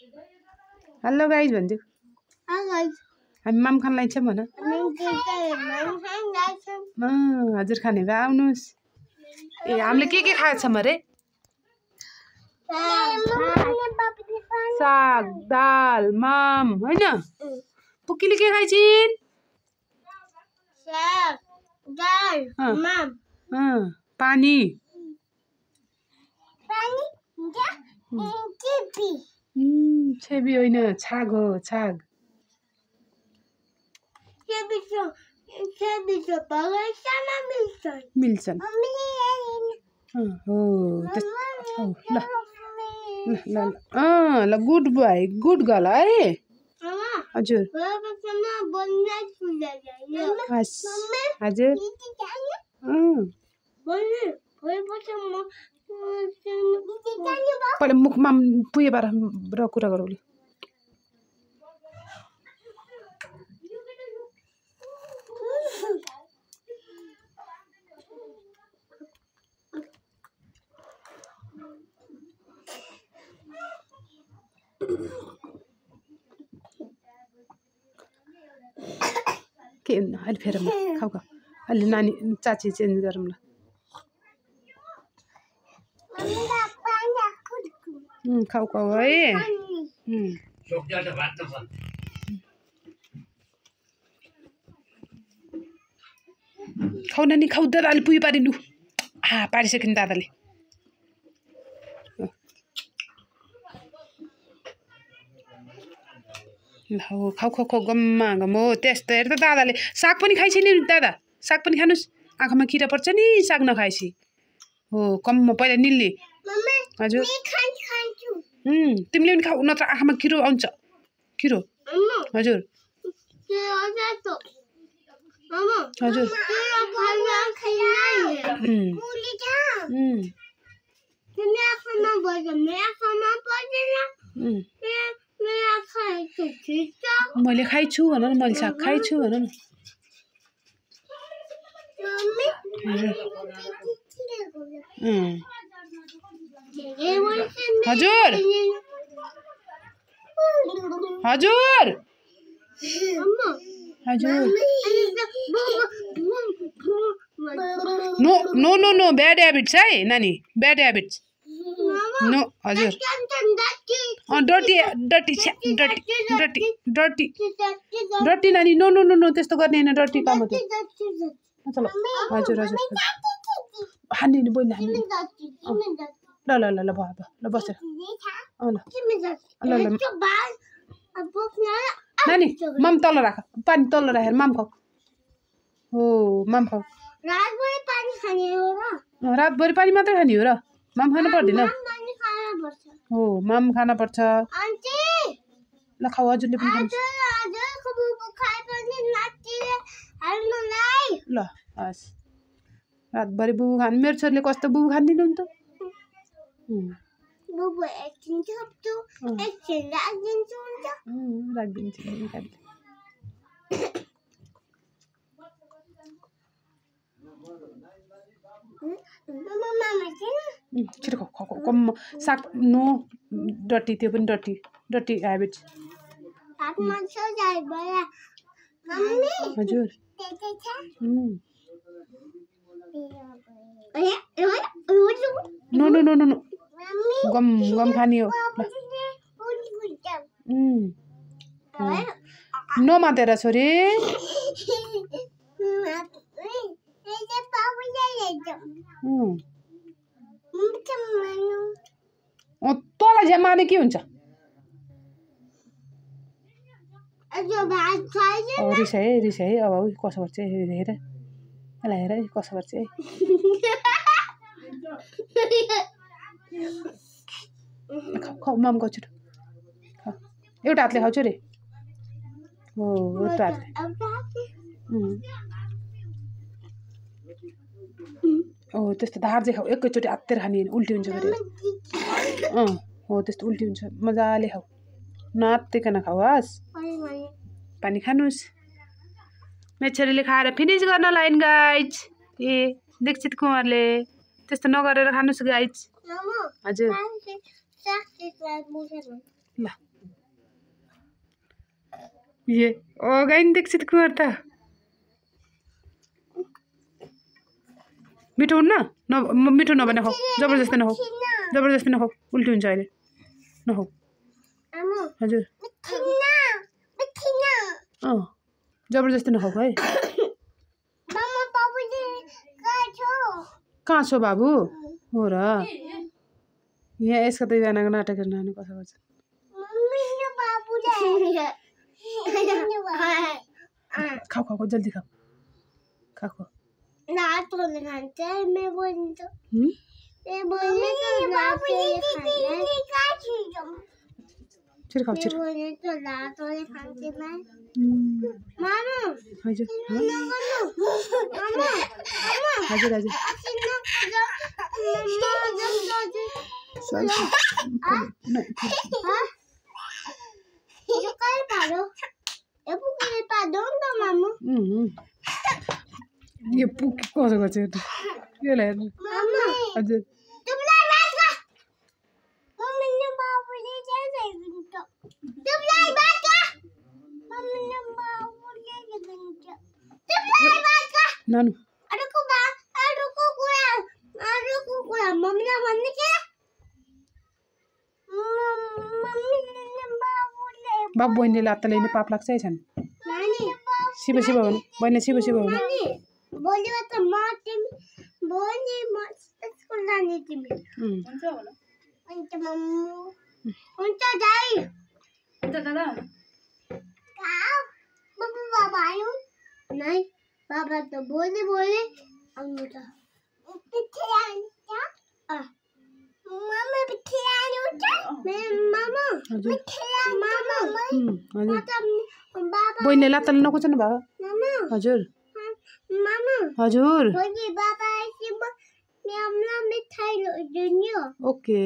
hello guys भन्छु हामी माम खान लाग्छौँ भन हजुर खाने भए आउनुहोस् ए हामीले के खाएको छौँ अरे साग दाल माम होइन पुक्कीले के खाइछिन् साग दाल माम पानी छेबी होइन छाग हो छाग मिल्छन् हो ल गुड बोय गुड गर्ल है हजुर हजुर पहिला मुखमा पुगेबाट र कुरा गरौँ के अहिले फेर खाऊ खाऊ अहिले नानी चाची चेन्ज गरौँ ल खाऊ खाऊ है खाऊ नानी खाऊ दादाले पुग्यो पारिनु पारिसक्यो नि दादाले हो खाऊ खाऊ खाऊ गम्मा गम हो त्यस्तो हेर त दादाले साग पनि खाइछन् नि दादा साग पनि खानुहोस् आँखामा किरा पर्छ नि साग नखाएपछि हो कम्म पहिला निल्ने हजुर तिमीले पनि खाऊ नत्र आँखामा किरो आउँछ किरो हजुर हजुर मैले खाइछु भन न मैले साग खाइछु भन न हजुर हजुर हजुर no no no no bad habits है नानी ब्याड ह्याबिट्स नो हजुर dirty dirty dirty dirty dirty dirty नानी नो नो नो नो त्यस्तो गर्ने होइन डर्टी काम हो त्यो हजुर हजुर हान्ने नि बोल्ने हान्ने ल ल ल ल भयो ल बसेर ल ल नानी माम तल राख पानी तल राखेर माम खाऊ हो माम खाऊ रातभरि पानी मात्रै खाने हो र माम खानु पर्दैन हो माम खान पर्छ ल खाऊ हजुरले पनि ल हस् रातभरि बुबु खानु मेरो छोरीले कस्तो बुबु खाँदिनु नि त राखिदिन्छु छिटो खाऊ खाऊ कम्म साग नो डर्टी त्यो पनि डर्टी डर्टी ह्याबिट्स हजुर no no no no no gum gum खाने हो नो मातेर छोरी तँलाई झ्याम माने के हुन्छ रिस है अब कसो गर्छ हेर यसलाई हेर कसो गर्छ है खाऊ मामको छिटो एउटा हातले खाउँछु रे हो एउटा हातले हो त्यस्तो धार चाहिँ खाऊ एकैचोटि आत्तेर खाने उल्टी हुन्छ फेरि हो त्यस्तो उल्टी हुन्छ मजाले खाऊ नआत्तिकन खाऊ हस् पानी खानुहोस् मेरो छोरीले खाएर फिनिस गर्न लाइन गाइज ए दीक्षित कुमारले त्यस्तो नगरेर खानुहोस् गाइज हजुर ल ये अगाइन दीक्षित कुमार त मिठो हुन्न मिठो नभने खाऊ जबरजस्ती नखाऊ जबरजस्ती नखाऊ उल्टी हुन्छ अहिले नखाऊ हजुर जबरजस्ती नखाऊ है कहाँ छौ बाबु हो र यहाँ यसको दुईजनाको नाटक नानी कसो गर्छ खाऊ खाऊ जल्दी खाऊ खाऊ छिर खाऊ छिर हजुर हजुर हजुर यो पुकी कसो गर्छ यसलाई हेर्नु हजुर नानु बाबु बहिनीले लात्ता लिनु पाप लाग्छ है छन् शिव शिव भन्नु बहिनी शिव शिव भन्नु बाबा तो बोले बहिनीले लात्ता लिनु नखोज्नु भयो हजुर हजुर ओके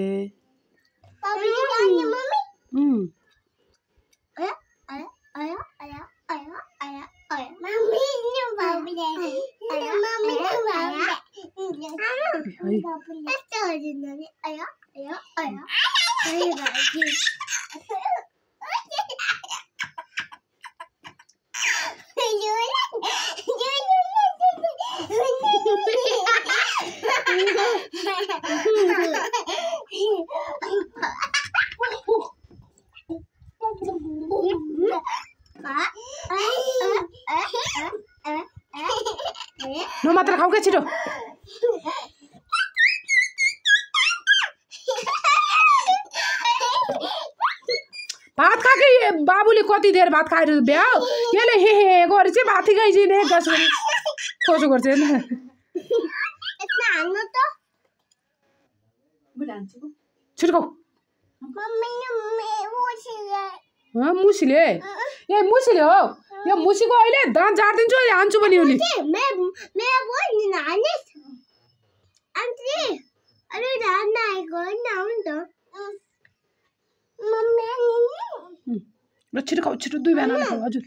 न मात्र खाऊ क्या छिटो भात खाएकै बाबुले कति देर भात खाएर भ्याउ यसले हे गरे चाहिँ भात खाइदिने कसो गर्छ छिटो मुसीले ए मुसीले हो यो मुसीको अहिले दाँत झारिदिन्छु अहिले हान्छु भने उसले छिटो खाऊ छिटो दुई बिहान हजुर